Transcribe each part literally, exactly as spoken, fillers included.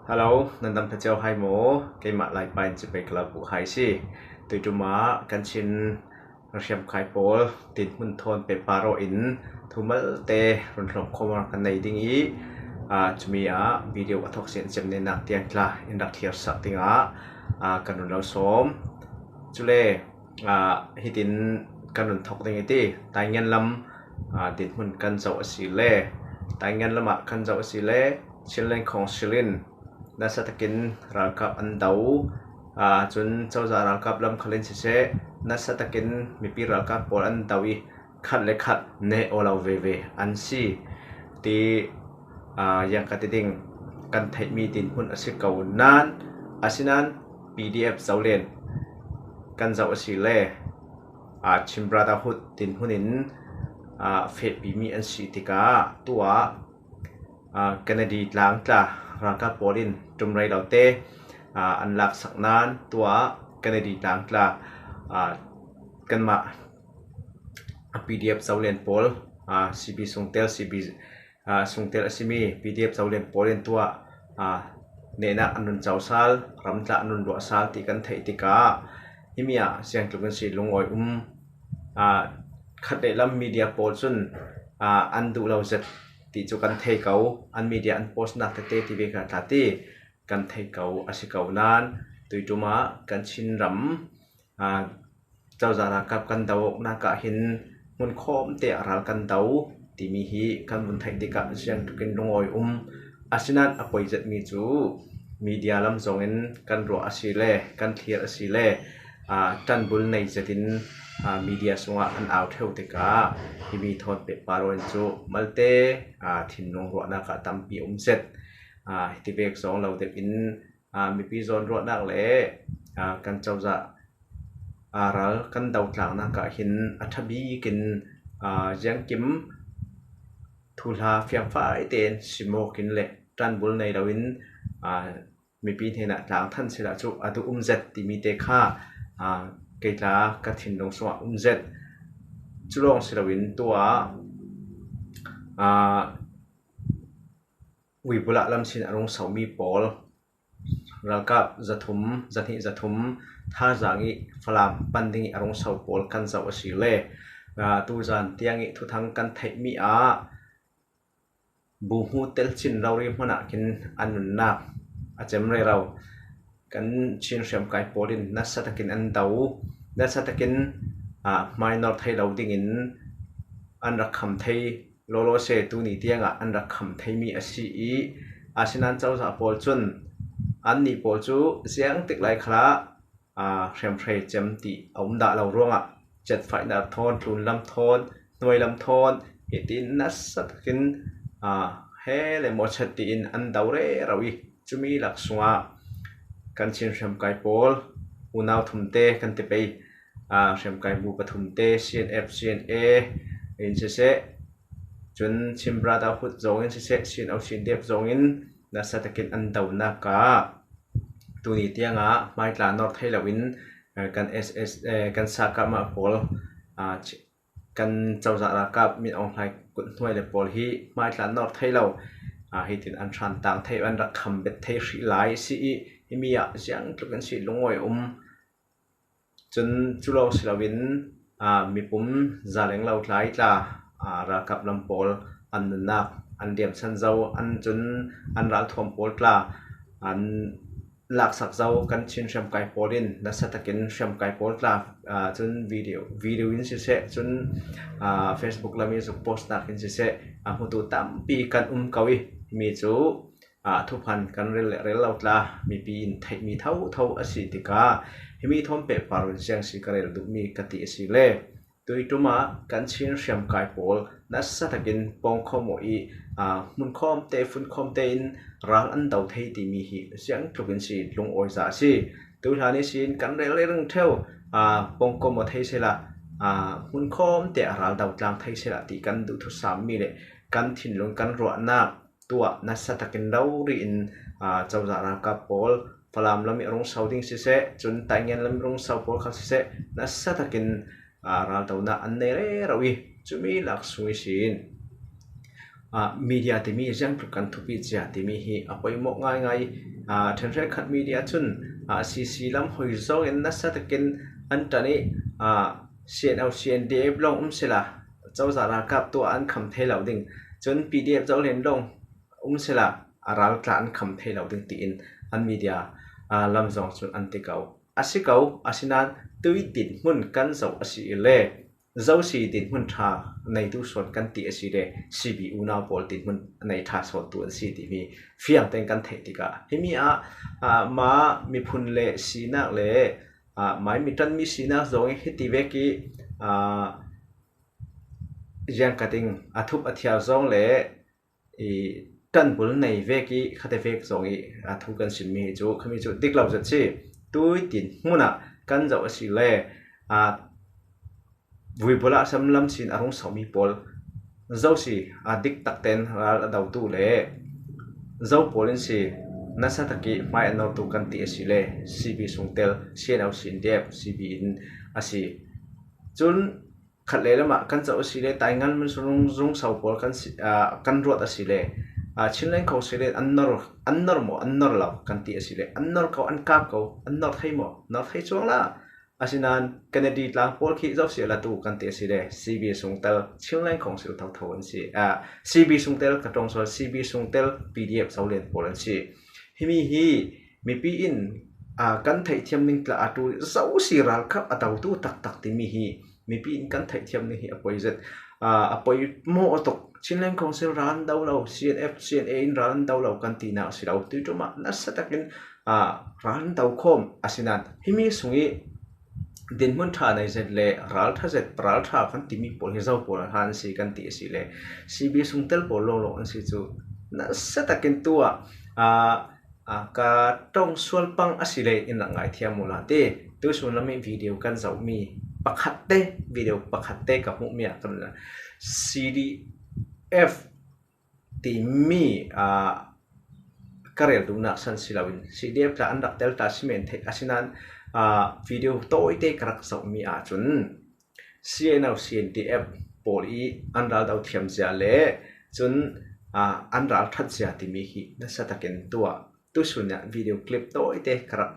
Hello, nan dam ta cio hai maw? Keimah Laipa in cibai ka lo puh hai si. Tuituma kan Chin hriamkai pawl dinhmun thawn pehpar aw in thumalte run hlawm khawm kan nei ding i, aa, cumi ah video a thawk sin cem nenak tiang tla in rak thliarsak dingah, aa, kan run lo sawm. Cule, aa, hitin kan run thawk ding i ti, Taingen lam, aa, dinhmun kan zoh a si le, Taingen lamah kan zoh a si le, Chinland Council in nasa takin ralkap an do, aa, cun cozah ralkap lam khal in siseh, nasa takin mipi ralkap pawl an do i khat le khat neh aw lo veve an si ti, aa, ziang ka ti ding, kan theihmi dinhmun a si ko nan, asinain P D F Zoland kan zoh a si le, aa, Chin Brotherhood dinhmun in, aa, fehpimi an si tikah tuah, aa, Kennedy tlang tla ralkap pawl in tum rei lote, aa, an laksak nan tuah Kennedy tlang tla, aa, kanmah P D F Zoland pawl, aa, C B sungtel, C B, aa, sungtel a simi P D F Zoland pawl in tuah, aa, nehnak an run co sal, ram tla an run ruah sal ti kan theih tikah himi ah ziangtluk in si lungawi um, aa, khat le lam media pawl cun, aa, an duh lo zet ti cu kan thei ko. An media an postnak tete ti ve ka tla ti kan thei ko a si ko nan, tuiṭum ah kan Chin ram, aa, cozah ralkap kan do awknak ah hin hmun khawmte ah ral kan do timi hi kan vun theih tikah ziangtluk in lungawi um. Asinain a poi zetmi cu media lam zongin kan ruah a si le kan thlir a si le, aa, ṭanbul nei zetin, aa, media sungah an au ṭheu tikah himi thawn pehpar aw in cu malte, aa, thinlung ruahnak ah tampi a um zet. Aa, hiti vek zong lo deuh in, aa, mipi zawn ruahnak le, aa, kan cozah, aa, ral kan do tlangnak ah hin a ṭha bik in, aa, ziangkim thuhla fiangfai tein simawk in le ṭanbul nei loin, aa, mipi hnenah tlang than sila cu a duh um zet timi te kha, aa, kei tla ka thinlung sungah um zet. Cu lawng si loin tuah, aa, Uibulah lam sin a rung somi pawl, ralkap zathum, zahnih zathum, thazaang i Falam pan ding i a rung so pawl kan zoh a si le, aa, tuzan tiang i thuthang kan theihmi ah, buhmu telcin rori hmanah khin an nunnak a cem rero. Kan Chin hriamkai pawl in nasa takin an do, nasa takin, aa, hmainor thei lo dingin an rak kham thei lawlaw se, tuni tiangah an rak kham theimi a si i, asinain cozah pawl cun annih pawl cu ziangtik lai khalah, aa, hriamhrei cem ti a um dah lo ruangah, cetfaihnak thawn, tlunlam thawn, hnuailam thawn, hitin nasa takin, aa, he le mawchat tiin an do rero i, cumi lak sungah kan Chin hriamkai pawl, unau thumte kan ti pei, aa, hriamkai bu pathumte, C N F, C N A in siseh, cun Chin Brotherhood zongin siseh, C N O, C N D F zongin nasa takin an donak ah tuni tiangah hmaitla nor thei loin, eh, kan S S, eh, kan sakama pawl, ah, ci-, kan cozah ralkap min awng hlai kut hnuai le pawl hi hmaitla nor thei lo, ah, hitin an hran tang thei, an rak kham bet thei hrih lai a si i, himi ah ziangtluk in si lungawi um. Cun cu lawng si loin, aa, mipum zaleng lo tlai tla, aa, ralkap lam pawl an nunnak an liamsan zo, an cun an ralthuam pawl tla an laksak zo. Kan Chin hriamkai pawl in nasa takin hriamkai pawl tla, aa, cun video, video in siseh, cun, aa, Facebook lam i zuk postnak in siseh, a hmutu tampi kan um ko i, mi cu, aa, thuphan kan rel le rel lo tla, mipi in theihmi thotho a si tikah himi thawn pehpar in ziang si ka rel duhmi ka ti a si le, tuiṭum ah kan Chin hriamkai pawl nasa takin pawngkhawm aw i, aa, hmunkhawmte, funkhawmte in ral an do thei timi hi ziangtluk in si lungawi za a si. Tu hlan ihsin kan rel le ring ṭheu, aa, pawngkhawm aw thei sehla, aa, hmunkhawmte ah ral do tlang thei sehla ti kan duh thusammi le kan thinlung kan ruahnak tuah nasa takin rori in, aa, cozah ralkap pawl, Falam lam i a rung so ding siseh, cun Taingen lam i rung so pawl khal siseh, nasa takin, aa, raldonak an nei rero i, cumi lak sung ihsin ah, media timi ziangtluk kan thupi zia timi hi a poimawh ngaingai. Ah, ṭhenhre khat media chun, ah, C C lam hoi zawngin nasa takin an ṭan ih, ah, C N O, C N D F lawng um sela, Cozah ralkap tuah an kham thei lo ding, cun P D F Zoland lawng um sela, a ral tla an kham thei lo ding tiin an media, ah, lam zawng cun an ti ko. A si ko, asinain tui dinhmun kan zoh a si le, Zosi dinhmun ṭha neitu sawn kan ti a si le, C B unau pawl dinhmun nei ṭha sawntu an si timi fiangten kan theih tikah, himi ah, ah, mah miphun le sinak le, ah, mai mi ṭanmi sinak zawng ih hiti vek ih, ah, ziangkating a thup a thial zawng le, i ṭanbul nei vek ih khate vek zawng ih, ah, thu kan simmi hi cu, khami cu dik lo zet si. Tui dinhmun ah kan zoh a si le, ah, vuibul ah sam lam sin a rung somi pawl, Zosi, ah, dik takten ral a dotu le Zo pawl in si, nasa tak ih hmai a nortu kan ti a si le, C B sungtel, C N O, C N D F, C B in a si. Cun khat le lamah kan zoh a si le, Taingal Minsurung zungso pawl kan si, ah, kan ruat a si le, ah, Chinland Council in an nor, an nor maw, an nor lo kan ti a si le, an nor ko, an kap ko, an nor thei maw, nor thei cuang la. Asinain Kennedy tlang pawl khi Zosi a latu kan ti a si le, C B sungtel, Chinland Council thotho an si, ah, C B sungtel ka ṭawng sual, C B sungtel, P D F Zoland pawl an si. Himi hi mipi in, ah, kan theihthiam ning tla a ṭul Zosi ralkap a dotu taktak timi hi mipi in kan theihthiam ning hi a poi zet, ah, a poimawh tuk. Chinland Council ral an do lo, C N F, C N A in ral an do lo kan tinak a si lo. Tuiṭum ah nasa takin, ah, ral an do khawm. Asinain himi sungih dinhmun ṭha nei zet le ral ṭha zet, ral ṭha kan timi pawl hi Zo pawl a hlan si kan ti a si le, C B sungtel pawl lawnglawng an si cu nasa takin tu ah, ah, ah, ka ṭawng sual pang a si le in rak ngaithiam uhla ti. Tuisun lam ih video kan zohmi pakhatte, video pakhatte ka hmuhmi ah kan C D F timi, ah, ka rel duhnak san si loin C D F tla an rak tel ta si men theih asinain, ah, video tawite ka rak zohmi ahcun C N O, C N D F pawl ih an ral do thiam zia le cun, ah, an ral ṭhat zia timi hi nasa takin tuah. Tusun ah video clip tawite ka rak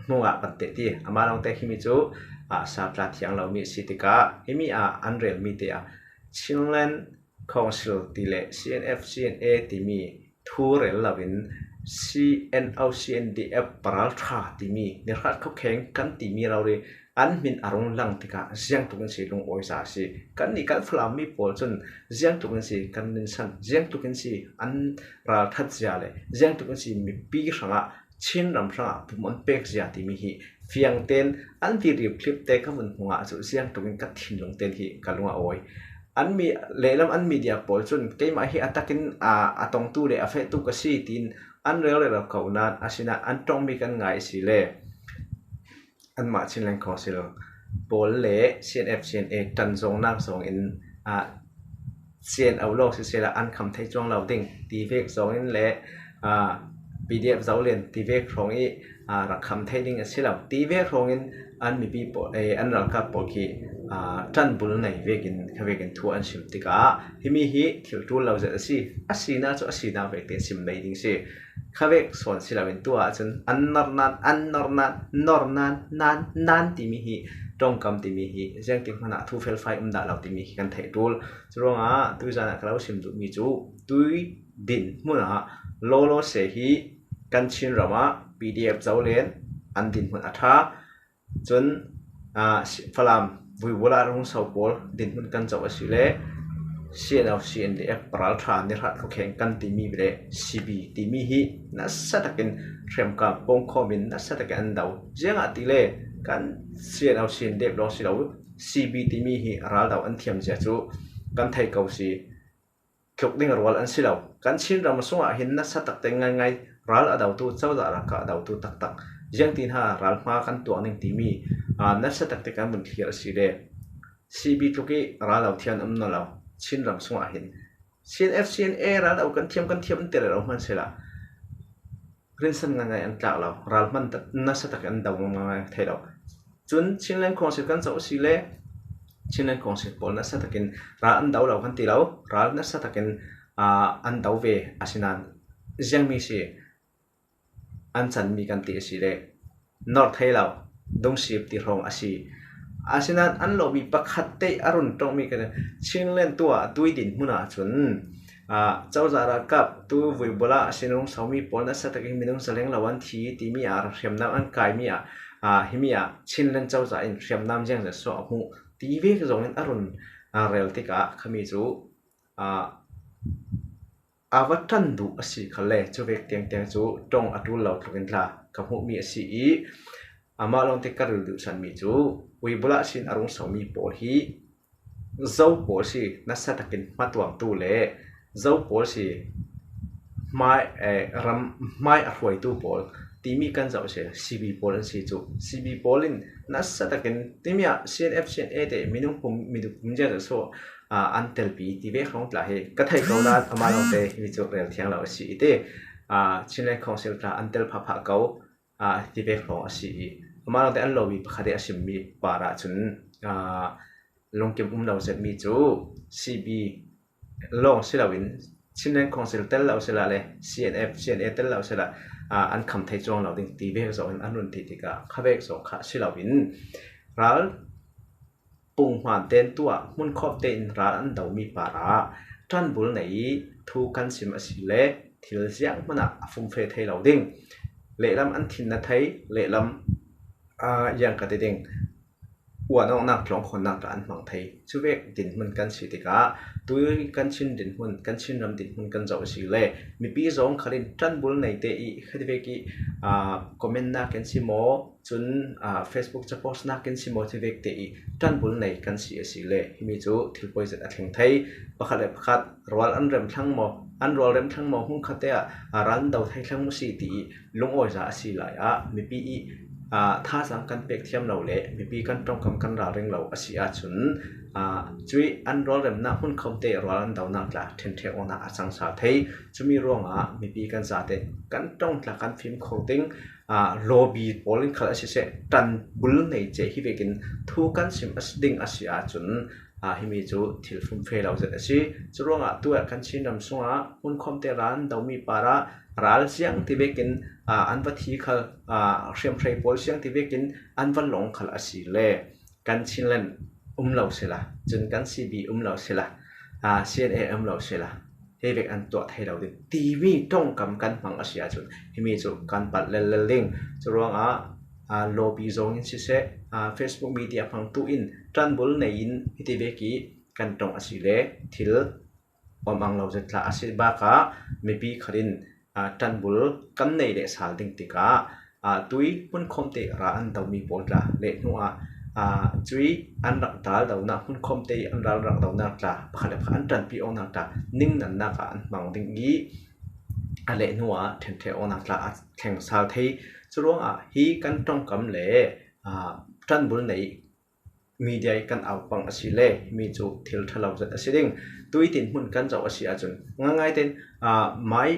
hmu ah kan teh ti. Amah lawngte khimi cu, ah, sapla thiang lomi a si tikah himi ah an relmi te ah Chinland Council ti le C N F, C N A timi thu rel loin C N O, C N D F paral ṭha timi nirhat khuakheng kan timi rori an hmin a rung lang tikah ziangtuk in si lungawi sa a si. Kannih kan Falam mi pawl cun ziangtuk in si kan rinsan, ziangtuk in si an ral ṭhat zia le ziangtuk in si mipi hrangah, Chin ram hrangah pum an pek zia timi hi fiangten an video clip te ka vun hmuh ah cu ziangtuk in ka thinlung ten hi ka lung a awi. An mi, lehlam an media pawl cun keimah hi a takin, aa, a tongtu le a fehtu ka si tiin an rel rero ko nain, asinain an ṭongmi kan ngai a si le anmah Chinland Council pawl le C N F, C N A ṭan zawngnak zawngin, aa, C N O lawng sisehla an kham thei cuang lo ding ti vek zawngin le, aa, P D F Zoland ti vek hrawng ih, aa, rak kham thei ding a si lo ti vek hrawngin an mipi pawl, eh, an ralkap pawl khi, aa, ṭanbul nei vekin kha vekin thu an sim tikah himi hi thil ṭul lo zet a si. A sinak cu a sinak vek tein sim nei ding si. Kha vek sawn si loin tu ahcun an nor nain, an nor nain, nor nain, nain, nain timi hi, ṭongkam timi hi, ziangtik hmanh ah thu felfai um dah lo timi hi kan theih ṭul. Curuangah tuizan ah ka lo sim duhmi cu tui dinhmun ah lawlaw seh hi kan Chinram ah P D F Zoland an dinhmun a ṭha. Cun, aa, si-, Falam vuivula rungso pawl dinhmun kan zoh a si le C N F, C N D F paral ṭha nirhat khuakheng kan timi le C B timi hi nasa takin hremkam pawngkhawm in nasa takin an do. Ziangahtile kan C N F, C N D F lawng si lo, C B timi hi ral do an thiam zia cu kan thei ko si. Tluk ding rual an si lo. Kan Chinram sungah hin nasa takte ngaingai ral a dotu, cozah ralkap a dotu taktak, ziangtin ha ral hma kan tuak ning timi, aa, nasa takte kan vun thlir a si le C B tluk ih ral lo thiam an um nawn lo. Chinram sungah hin C N F, C N A ral lo kan thiam, kan thiam an ti rero hmansehla rinsan ngaingai an tlak lo, ral hman tak, nasa takin an do ngaingai thei lo. Cun Chinland Council kan zoh a si le Chinland Council pawl nasa takin ral an do lo kan ti lo, ral nasa takin aa, an do ve a si nan, ziangmi si an chanmi kan ti a si le, nawr thei lo, dungsip ti hrawng a si. A si nan an lawpi pakhat te a run ṭawngmi kan Chinland tua tui dinhmun ah cun, aa, cozah ralkap tu vuibula a si nung somi pawl nasa takin minung zaleng lo an thi timi ah hriamnam an kaimi ah, aa, himi ah Chinland cozah in hriamnam ziangzat so a hmuh ti vek zongin a run, aa, rel tikah khami cu, aa, a va ṭan duh a si khalle, cuvek tiangtiang cu ṭong a ṭul lo tlukin tla ka hmuhmi a si i, amah lawngte ka ril duhsanmi cu vuibula sin a rung somi pawl hi Zo pawl si nasa takin hmatuamtu le Zo pawl si hmai, eh, ram hmai a hruaitu pawl timi kan zoh si, C B pawl an si cu. C B pawl in nasa takin timi ah C N F, C N A te minung pum, minung pum zia so, ah, an telpi ti ve hrawng tla hi ka thei ko nan amah lawngte himi cu rel thiang lo a si i ti, ah, Chinland Council tla an tel phahphah ko, ah, ti ve hrawng a si i amah lawngte an lomi pakhat i a simmi par ah cun, ah, lungkim um lo zetmi cu C B lawng si loin Chinland Council tel lo sila le C N F, C N A tel lo sila, ah, an kham thei cuang lo ding ti vek zongin an run ti tikah khavek zong kha si loin ral pung hman ten tuah hmun khawmte in ral an domi parah ṭanbul nei i thu kan sim a si le thil ziang hmanah a fumfe thei lo ding. Lehlam an thinna thei, lehlam, aa, yang ka ti ding, uan awknak tlawngkhawnnak tla an hmang thei. Cuvek dinhmun kan si tikah tui kan Chin dinhmun, kan Chin ram dinhmun kan zoh a si le mipi zong khalin ṭanbul neite i khativek i, aa, comment nakin si maw, cun, aa, Facebook capost nakin si maw, cuvek te i ṭanbul nei kan si a si le himi cu thil poi zet a thleng thei. Pakhat le pakhat rual an rem thlang maw, an rual rem thlang maw, hmun khatte ah, aa, ral an do thei thlang maw si ti i lungawiza a si lai ah mipi i, aa, thazaang kan pek thiam lo le mipi kan ṭongkam kan ralring lo a si ahcun, aa, cui an rualremnak hmun khawmte rual an donak tla ṭhenṭhek awknak a cang sal thei. Cumi ruangah mipi kan zate kan ṭong tla kan fimkhur ding, aa, lawbi pawl in khal a siseh, ṭanbul nei cia hi vekin thu kan sim a si, ding a si ahcun, aa, himi cu thil fumfe lo zet a si. Curuangah tuah kan Chin ram sungah hmun khawmte ral an domi parah ral ziang ti vekin, aa, an va thi khal, aa, hriamhrei pawl ziang ti vekin an va lawng khal a si le kan Chinland um lo sila, cun kan C B um lo sila, aa, C N A um lo sila, hei vek an tuah thei lo ding timi ṭongkam kan hmang a si ahcun himi cu kan palh lellel ding. Curuangah, aa, lawpi zongin siseh, aa, Facebook media hmangtu in ṭanbul nei in hiti vek i kan ṭong a si le thil awm ang lo zet tla a si bakah mipi khat in, aa, ṭanbul kan nei leh sal ding tikah, aa, tui hmun khawmte ral an domi pawl tla leh hnuah, aa, cui an rak ral donak hmun khawmte i an ral rak donak tla pakhat le pakhat an ṭanpi awknak tla ningnannak ah an hmang ding i a leh hnuah ṭhenṭhek awknak tla a thleng sal thei. Curuangah hi kan ṭongkam le, aa, ṭanbul nei media i kan aupang a si le himi cu thil ṭha lo zet a si ding. Tui dinhmun kan zoh a si ahcun ngaingai tein, aa, mai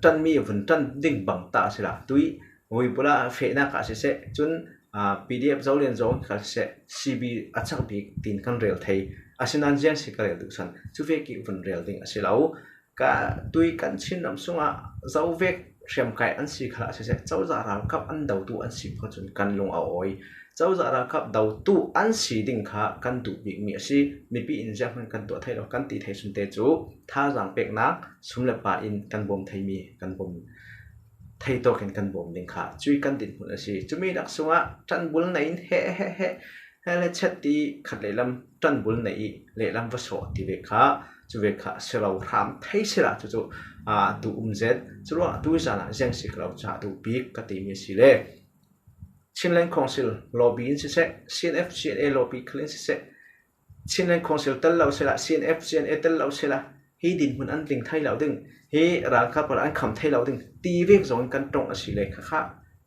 ṭanmi vun ṭan ding bang ta a si la, tui vuibula fehnak ah siseh, cun, aa, P D F Zolian zong kha siseh, C B a cak bik tin kan rel thei. Asinain ziang si ka rel duhsan, cuvek i vun rel ding a si lo. Ka tui kan Chin ram sungah zovek hriamkai an si khalah siseh, cozah ralkap an dotu an si kha cun kan lung a awi. Cozah ralkap dotu an si ding kha kan duh bikmi a si. Mipi in zianghman kan tuah thei lo, kan ti thei sunte cu thazaang peknak sum le pa in kan bawm theimi, kan bawm thei tawkin kan bawm ding kha cui kan dinhmun a si. Cumi rak sungah ṭanbul nei in he, he, he, he le chet ti khat lehlam ṭanbul nei i lehlam va sawh ti ve kha, cu ve kha si lo hram thei si la, cucu, aa, duh um zet. Curuangah tui zan ah ziang si ka lo ca duh bik ka timi a si le Chinland Council lawpi in siseh, C N F, C N A lawpi khal in siseh, Chinland Council tel lo sila, C N F, C N A tel lo sila, hi dinhmun an tling thei lo ding, hi ralkap pawl an kham thei lo ding ti vek zongin kan ṭong a si le kha kha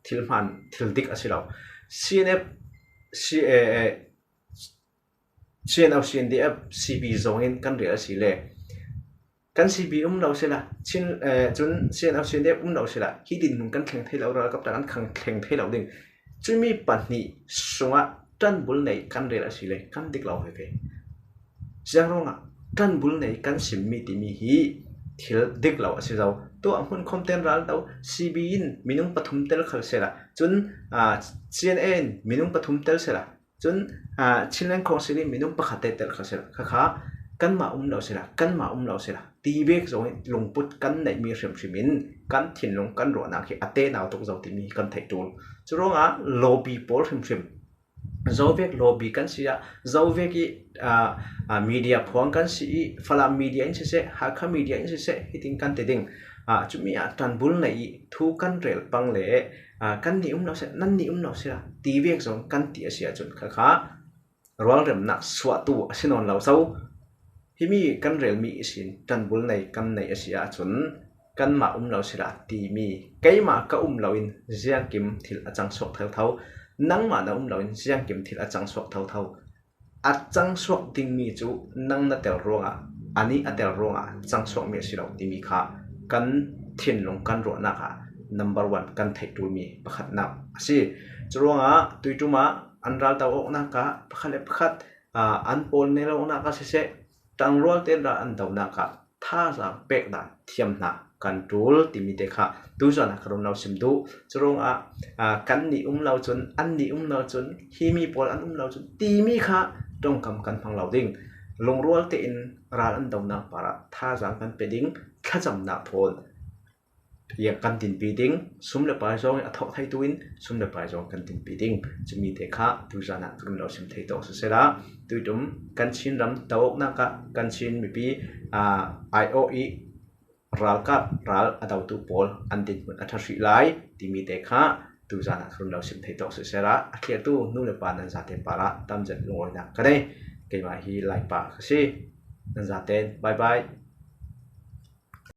thil hman, thil dik a si lo. C N F, C A A, C N L, C N D F, C B zongin kan rel a si le kan C B um lo sila, Chin, eh, cun C N L, C N D F um lo sila, hi dinhmun kan thleng thei lo, ralkap tla kan khang thleng thei lo ding. Cumi pahnih sungah ṭanbul nei kan rel a si le kan dik lo veve. Ziang ruangah ṭanbul nei kan sim mi timi hi thil dik lo a si zo. Tua hmun khawm ten ral do, C B in minung pathum tel khal sela, cun, aa, C N A in minung pathum tel sela, cun, aa, Chinland Council in minung pakhat te tel khal sela, kha kha kanmah um lo sela, kanmah um lo sela, ti vek zong in lungput kan neih mi hrimhrim in kan thinlung kan ruahnak hi a te nau tuk zo timi kan theih ṭul. Curuangah lobby pawl hrimhrim, zo vek lobby kan si ah, zo vek i, aa, aa, media phuang kan si i, Falam media in siseh, Hakha media in siseh, hitin kan ti ding. Aa, cumi ah ṭanbul nei i thu kan rel pang le, aa, kan nih um lo seh, nan nih um lo seh, ti vek zong kan ti a si ahcun kha kha rualremnak suahtu a si nawn lo zo. Himi kan rel mi ihsin ṭanbul nei kan nei a si ahcun kanmah um lo sila timi, keimah ka um loin ziangkim thil a cang suak thotho, nangmah na um loin ziangkim thil a cang suak thotho. A cang suak dingmi cu nang na tel ruangah, anih a tel ruangah cang suakmi a si lo timi kha kan thinlung kan ruahnak ah number one kan theih ṭulmi pakhatnak a si. Curuangah tuiṭum ah an ral do awknak ah pakhat le pakhat, aa, an pawl nel awknak ah siseh, ṭangrual tein ral an donak ah thazaang pek dan thiam hna kan ṭul timi te kha tuzan ah ka run lo sim duh. Curuangah, aa, kan nih um lo cun, an nih um lo cun, himi pawl an um lo cun timi kha ṭongkam kan hmang lo ding. Lungrual tein ral an donak parah thazaang kan pe ding, thlacamnak thawn kan dinpi ding, sum le pai zong in a thawh theitu in sum le pai zong kan dinpi ding. Cumi te kha tuzan ah ka run lo sim thei tawk siseh la, tuiṭum kan Chin ram do awknak ah kan Chin mipi, aa, aiawh i ralkap ral a dotu pawl an dinhmun a ṭha hrih lai timi te kha tuzan ah ka run lo sim thei tawk siseh la, a thlirtu nu le pa nan zate parah tamzet lungawinak ka nei. Keimah hi Laipa ka si. Nan zaten bye bye.